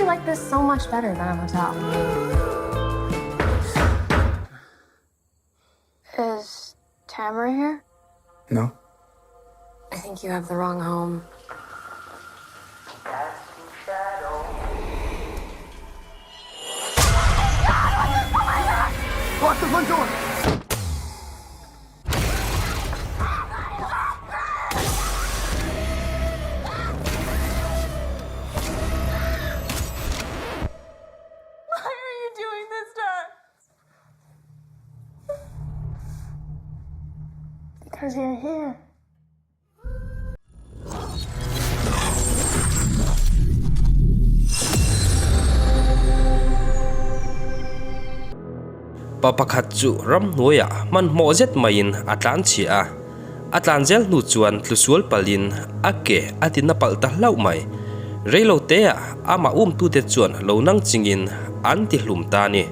like this so much better than a hotel. Is Tamara here? No. I think you have the wrong home. Lock the front door! Why are you doing this to us? Because you're here. Pa pakhat chu ramhnuaiah hmanhmawh zet maiin a tlan chhiah a, a tlan zel hnu chuan tlusual palhin a ke a ti na palh ta hlauh mai. Reilo teah amah umtute chuan lo nang chingin an ti hlum ta a ni.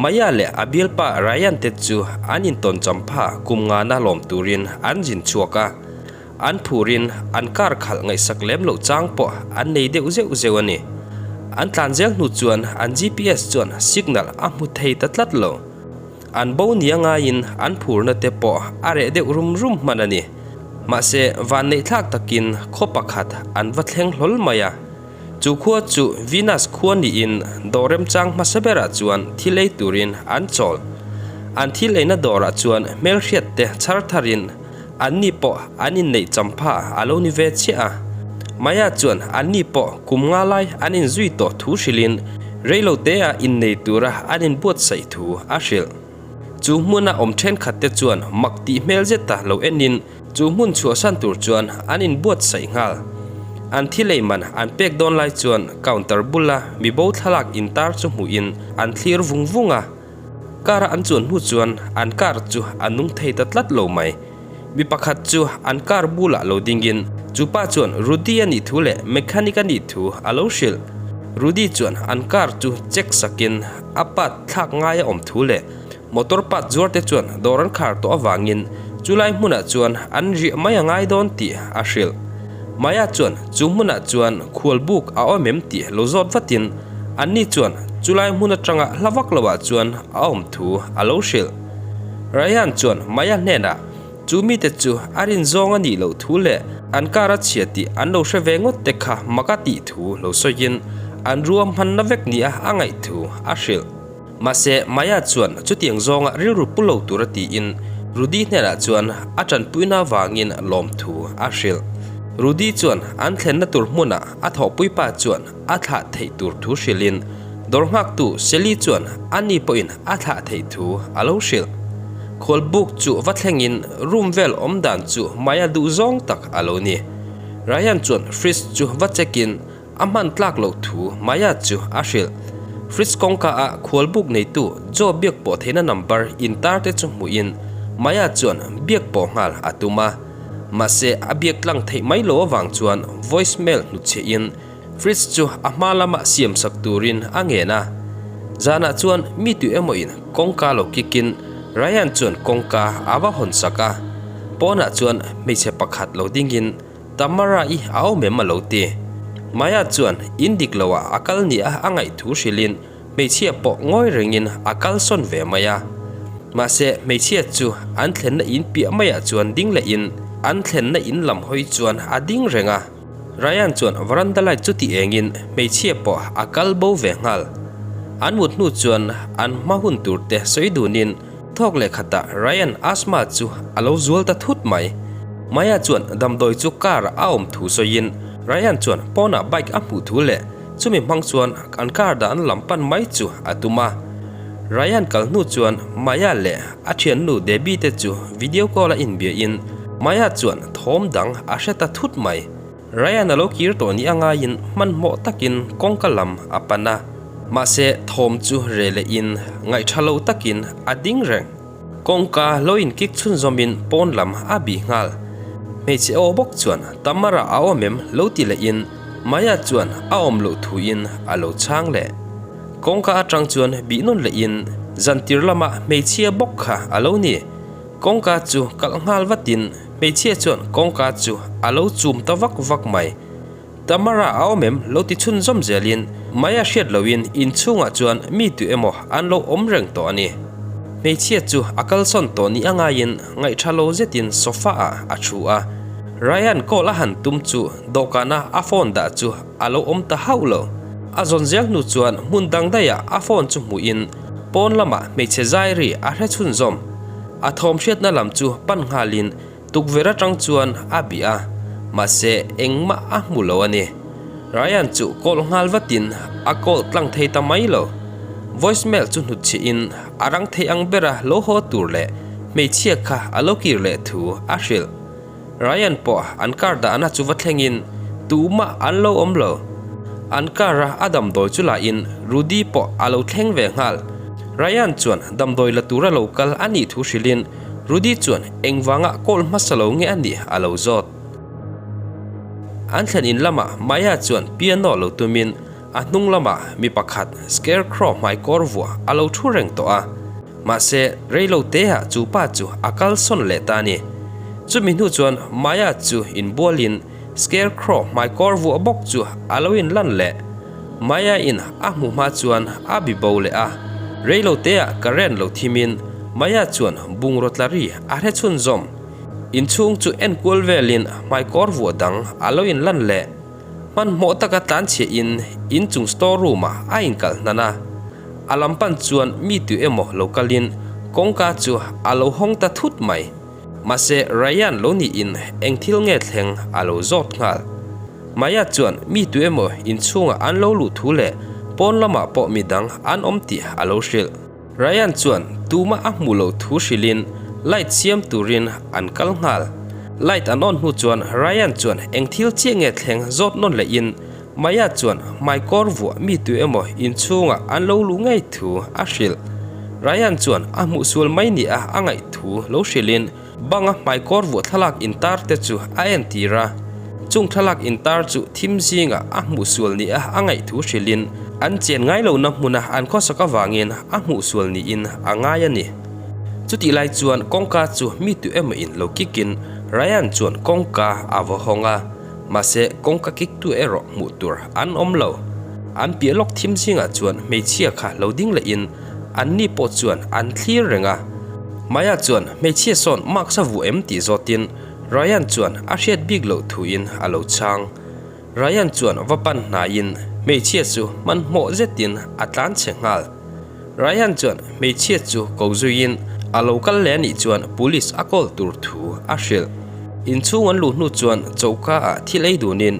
Maya leh a bialpa Ryan te chu an intawn champha kum ngana lawm turin an zin chhuak a, an phurin an kar khalh ngaihsak lem loh chang pawh an nei deuh zeuh zeuh a ni. An tlan zel hnu chuan an GPS chuan signal a hmu thei ta tlat lo. An bo nia ngaiin an phurna te pawh a reh deuh rum rum hman a ni. Mahse, vanneihthlak takin khaw pakhat an va thleng hlawl mai a. Chu khua chu Venus khua niin dawr remchang hmasa berah chuan thil ei turin an chawl. An thil eina dawrah chuan hmelhriat te chhar tharin anni pawh an inneih champha a lo ni ve chiah a. Maya chuan anni pawh kum nga lai an inzui tawh thu hrilhin reilotea innei tura an inbuatsaih thu a hrilh. Chu hmuna awm thenkhat te chuan mak tih hmel zeta lo enin Chu hmun chhuahsan tur chuan an inbuatsaih nghal. An thi lei man an pek dawn lai chuan counter bula mi bo thlalak intar chu hmuhin an thlir vung vung a. Car a an chuan hnu chuan an car chu a nung thei ta tlat lo mai. Mi pakhat chu an car bulah lo dingin chu pa chuan Rudy a nih thu leh mechanic a nih thu a lo hrilh. Rudy chuan an car chu check sakin a part thlak ngai a awm thu leh Motor part zuar te chuan dawr an khar tawh avangin chulai hmunah chuan an riah mai a ngai dawn tih a hrilh. Maya chuan chu hmunah chuan khual buk a awm em tih lo zawt vatin anni chuan chulai hmun atanga hla vak loah chuan a awm thu a lo hrilh. Ryan chuan Maya hnenah chu mite chu a rin zawng a nih loh thu leh an kar a chhia tih an lo hre ve ngawt te kha mak a tih thu lo sawiin an ruam hmanna vek nia a ngaih thu a hrilh. Mahse, Maya chuan chutiang zawnga rilru pu lo tura tiin Rudy hnenah chuan a tanpuina avangin lawmthu a hrilh. Rudy chuan an thlenna tur hmunah a thawhpuipa chuan a thlah theih tur thu hrilhin dawr nghaktu Sally chuan ani pawhin a thlah theih thu a lo hrilh. Khualbuk chu va thlengin room vel awm dan chu Maya duh zawng tak a lo ni. Ryan chuan fridge chu va check-in A hman tlak loh thu Maya chu a hrilh. Fridge kawngka ah khualbuk neitu Joe biak pawh theihna number intar te chu hmuhin Maya chuan biak pawh nghal a tum a. Mahse a biak tlang theih mai lo avang chuan voice mail hnutchhiah in fridge chu a hma lama siam sak turin a ngen a. Zanah chuan mi tu emaw in kawngka lo kick in Ryan chuan kawngka a va hawn sak a. Pawnah chuan hmeichhe pakhat lo ding in Tamara i a awm em a lo ti. Maya chuan in dik lo ah a kal nia a ngaih thu hrilhin hmeichhia pawh ngawi rengin a kalsawn ve mai a. Mahse hmeichhia chu an thlenna in piah maiah chuan ding lehin an thlenna in lam hawi chuan a ding reng a. Ryan chuan veranda light chu ti engin hmeichhia pawh a kal bo ve nghal. An mut hnu chuan an hma hun tur te sawi dunin Thawk leh khatah Ryan asthma chu a lo zual ta thut mai. Maya chuan damdawi chu car a awm thu sawiin Ryan chuan pawnah bike a hmuh thu leh chumi hmang chuan an car dan lam pan mai chu a tum a. Ryan kal hnu chuan Maya leh a thiannu Debbie te chu video call a inbiahin Maya chuan thawm dang a hre ta thut mai. Ryan a lo kir tawh ni a ngaiin hmanhmawh takin kawngka lam a pan a, mahse thawm chu reh lehin ngaihtha lo takin a ding reng. Kawngka lo inkik chhunzawmin pawn lam a bih nghal. Hmeichhe aw bawk chuan Tamara a awm em lo ti lehin Maya chuan a awm loh thuin a lo chhang leh. Kawngka atang chuan bih nawn lehin zantir lama hmeichhia bawk kha a lo ni. Kawngka chu kalh nghal vatin hmeichhia chuan kawngka chu a lo chum ta vak vak mai. Tamara a awm em lo ti chhunzawm zelin Maya hriat lohin inchhungah chuan mi tu emaw an lo awm reng tawh a ni. Hmeichhia chu a kalsawn tawh ni a ngaiin ngaihṭha lo zetin sofa ah a thu a. Ryan call a han tum chu dawhkana a phone dah chu a lo awm ta hauh lo. A zawn zel hnu chuan hmun dang daihah a phone chu hmuhin pawn lamah hmeichhe zai ri a hre chhunzawm. A thawm hriatna lam chu pan nghalin tukverh atang chuan a bih a, mahse engmah a hmu lo a ni. Ryan chu call nghal vatin a call tlang thei ta mai lo. Voicemail chu hnutchhihin a rang thei ang bera lo haw tur leh hmeichhia kha a lo kir leh thu a hrilh. Ryan pawh an car dahna chu va thlengin tumah an lo awm lo. An car a a damdawi chu lahin Rudy pawh a lo thleng ve nghal. Ryan chuan damdawi la tura lo kal a nih thu hrilhin Rudy chuan engvanga call hmasa lo nge a nih a lo zawt. An thlen in lamah Maya chuan piano lo tumin a hnung lamah mi pakhat scarecrow hmaikawr vuah a lo thu reng tawh a. Mahse, reilo teah chu pa chu a kalsawn leh ta a ni. Chumi hnu chuan Maya chu inbualin Scarecrow hmaikawr vuah bawk chu a lo inlan leh. Maya in a hmu hma chuan a bi bo leh a. Reilo teah current lo thimin Maya chuan bungraw tla ri a hre chhunzawm. Inchhung chu enkual velin hmaikawr vuah dang a lo inlan leh. Hmanhmawh taka tlanchhiah in inchung store room ah a inkalh hnan a. A lam pan chuan mi tu emaw lo kalin kawngka chu a lo hawng ta thut mai. Mahse Ryan lo niin eng thil nge thleng a lo zawt nghal. Maya chuan mi tu emaw inchhungah an lo luh thu leh pawn lamah pawh midang an awm tih a lo hrilh. Ryan chuan tumah a hmuh loh thu hrilhin light siam turin an kal nghal. Light an on hnu chuan Ryan chuan eng thil chiah nge thleng zawt nawn lehin Maya chuan hmaikawr vuah mi tu emaw inchhungah an lo luh ngei thu a hrilh. Ryan chuan a hmuh sual mai ni a a ngaih thu lo hrilhin banga hmaikawr vuah thlalak intar te chu a entir a. Chung thlalak intar chu thim zingah a hmuh sual ni a a ngaih thu hrilhin an chen ngai lohna hmuna an khawsak avangin a hmuh sual niin a ngai a ni. Chutih lai chuan kawngka chu mi tu emaw in lo kikin Ryan chuan kawngka a va hawng a. Mahse, kawngka kiktu erawh hmuh tur an awm lo. An piah lawk thim zingah chuan hmeichhia kha lo ding lehin anni pawh chuan an thlir reng a. Maya chuan hmeichhia sawn mask a vuah em tih zawtin Ryan chuan a hriat bik loh thuin a lo chhang. Ryan chuan va pan hnaiin hmeichhia chu hmanhmawh zetin a tlan chhe nghal. Ryan chuan hmeichhia chu ko zuiin a lo kal leh a nih chuan police a call tur thu a hrilh. Inchhung an luh hnu chuan choka ah thil ei dunin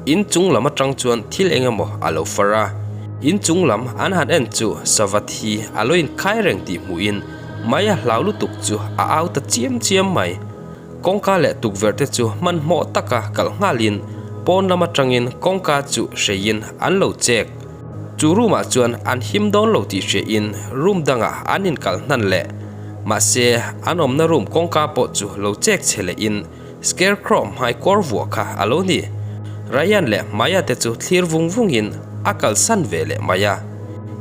inchung lam atang chuan thil eng emaw a lo far a. Inchung lam an han en chu sava thi a lo inkhai reng tih hmuhin mai a hlau lutuk chu a au ta chiam chiam mai. Kawngka leh tukverh te chu hmanhmawh taka kalh nghalin pawn lam atangin kawngka chu hreiin an lo chek. Chu room ah chuan an him dawn lo tih hriain room dangah an inkalh hnan leh. Mahse, an awmna room kawngka pawh chu lo chek che lehin Scarecrow hmaikawr vuah kha a lo ni. Ryan leh Maya te chu thlir vung vungin a kalsan ve leh mai a.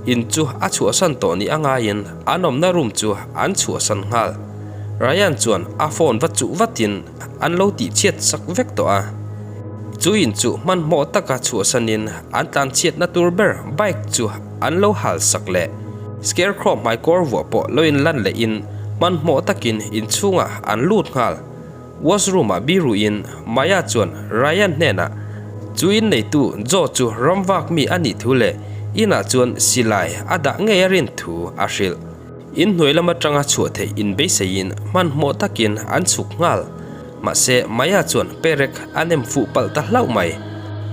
In chu a chhuahsan tawh ni a ngaiin an awmna room chu an chhuahsan nghal. Ryan chuan a phone va chuh vatin an lo tihchhiat sak vek tawh a. Chu in chu hmanhmawh taka chhuahsanin an tlanchhiatna tur ber bike chu an lo hal sak leh. Scarecrow hmaikawr vuah pawh lo inlan lehin hmanhmawh takin inchhungah an lut nghal. Washroom-ah biruin Maya chuan Ryan hnenah chu inneitu Joe chu ramvak mi a nih thu leh inah chuan silai a dah ngei a rin thu a hrilh. Inhnuai lam atanga chhuah theih inbeiseiin hmanhmawh takin an chhuk nghal. Mahse, Maya chuan perek a nem fuh palh ta hlauh mai.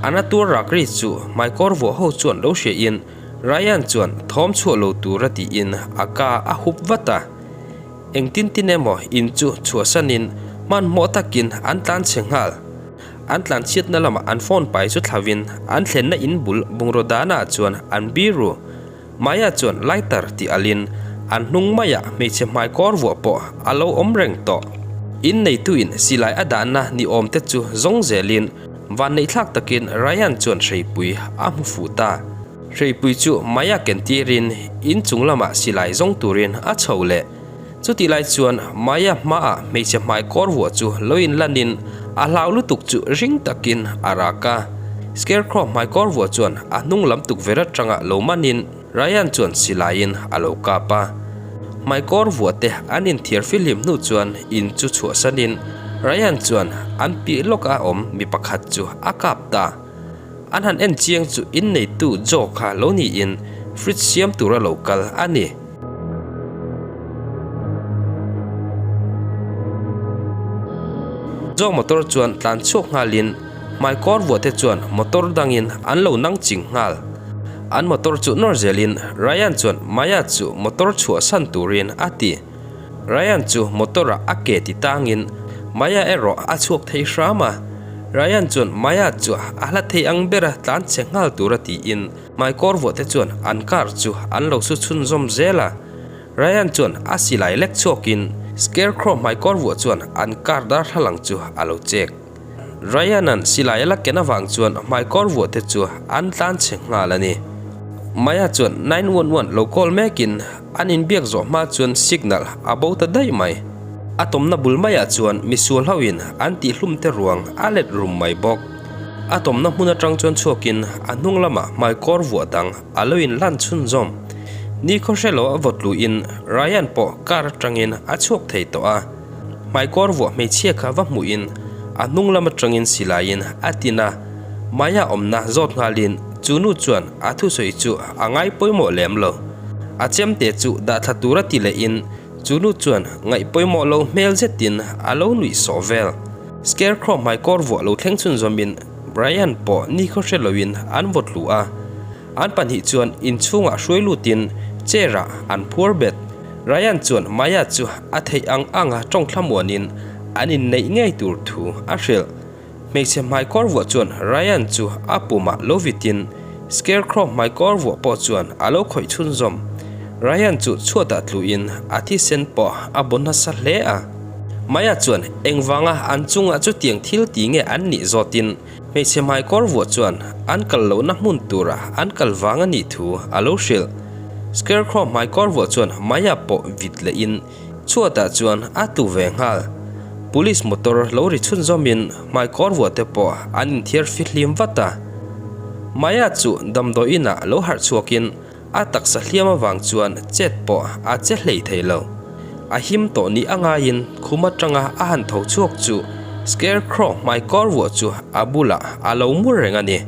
A na tur rak ri chu hmaikawr vuah ho chuan lo hriain Ryan chuan thawm chhuah lo tura tiin a ka a hup vat a. Engtin tin emaw in chu chhuahsanin hmanhmawh takin an tlan chhe nghal. An tlan chhiatna lamah an phone pai chu thlauhin an thlenna in bul bungraw danah chuan an biru. Maya chuan lighter tih alin an hnung maiah hmeichhe hmaikawr vuah pawh a lo awm reng tawh. In neituin silai a dahna ni awm te chu zawng zelin. Vanneihthlak takin Ryan chuan hreipui a hmu fuh ta. Hreipui chu Maya ken tirin in chung lamah silai zawng turin a chho leh. Chutih lai chuan Maya hmaah hmeichhe hmai kawr vuah chu lo in lanin a hlau lutuk chu ring takin a rak a. Scarecrow hmai kawr vuah chuan a hnung lam tukverh atanga lo manin Ryan chuan silaiin a lo kap a. Hmai kawr vuah te an inthiar fihlim hnu chuan in chu chhuahsanin Ryan chuan an piah lawka awm mi pakhat chu a kap ta. An han en chiang chu inneitu Joe kha lo niin fridge siam tura lo kal a ni. Joe motor chuan tlan chhuak nghalin hmaikawr vuah te chuan motor dangin an lo nang ching nghal. An motor chu nawr zelin Ryan chuan Maya chu motor chhuahsan turin a ti. Ryan chu motor ah a ke ti tangin Maya erawh a chhuak thei hram a. Ryan chuan Maya chu a hla thei ang bera tlan chhe nghal tura tiin hmaikawr vuah te chuan an car chu an lo su chhunzawm zel a. Ryan chuan a silai lek chhuakin Scarecrow hmaikawr vuah chuan an car darthlalang chu a lo check. Ryan-a'n silai a la ken avang chuan hmaikawr vuah te chu an tlan chhe nghal a ni. Maya chuan 911 lo call mekin an inbiak zawh hma chuan signal a bo ta daih mai. A tawmna bul maiah chuan misual hoin an tihhlum te ruang a let rum mai bawk. A tawmna hmun atang chuan chhuakin a hnung lamah hmaikawr vuah dang a lo inlan chhunzawm. Nikhaw hre lo a vawt luhin Ryan pawh car atangin a chhuak thei tawh a. Hmaikawr vuah hmeichhia kha va hmuhin a hnung lam atangin silaiin a tin a, Maya awmna zawt nghalin chu nu chuan a thusawi chu a ngai pawimawh lem lo. A chemte chu dahthla tura ti lehin chu nu chuan ngaih pawimawh lo hmel zetin a lo nuih sawh vel. Scarecrow hmaikawr vuah lo thleng chhunzawmin Brian pawh nikhaw hre loin an vawt luh a. An pahnih chuan inchhungah hruai lutin chair-ah an phuar bet. Ryan chuan Maya chu a theih ang anga tawng thlamuanin an inneih ngei tur thu a hrilh. Hmeichhe hmaikawr vuah chuan Ryan chu a pumah lo vitin Scarecrow hmaikawr vuah pawh chuan a lo khawih chhunzawm. Ryan chu chhuatah tluin a thisen pawh a baw nasa hle a. Maya chuan engvanga an chungah chutiang thil ti nge an nih zawtin Hmeichhe hmaikawr vuah chuan an kal lohna hmun tura an kal vang a nih thu a lo hrilh. Scarecrow hmaikawr vuah chuan Maya pawh vit lehin chhuatah chuan a tlu ve nghal. Police motor lo ri chhunzawmin hmaikawr vuah te pawh an inthiar fihlim vat a. Maya chu damdawi inah lo harh chhuakin A taksa hliam avang chuan chet pawh a che hlei thei lo. A him tawh ni a ngaiin khum atanga a han tho chhuak chu Scarecrow hmaikawr vuah chu a bulah a lo mur reng a ni.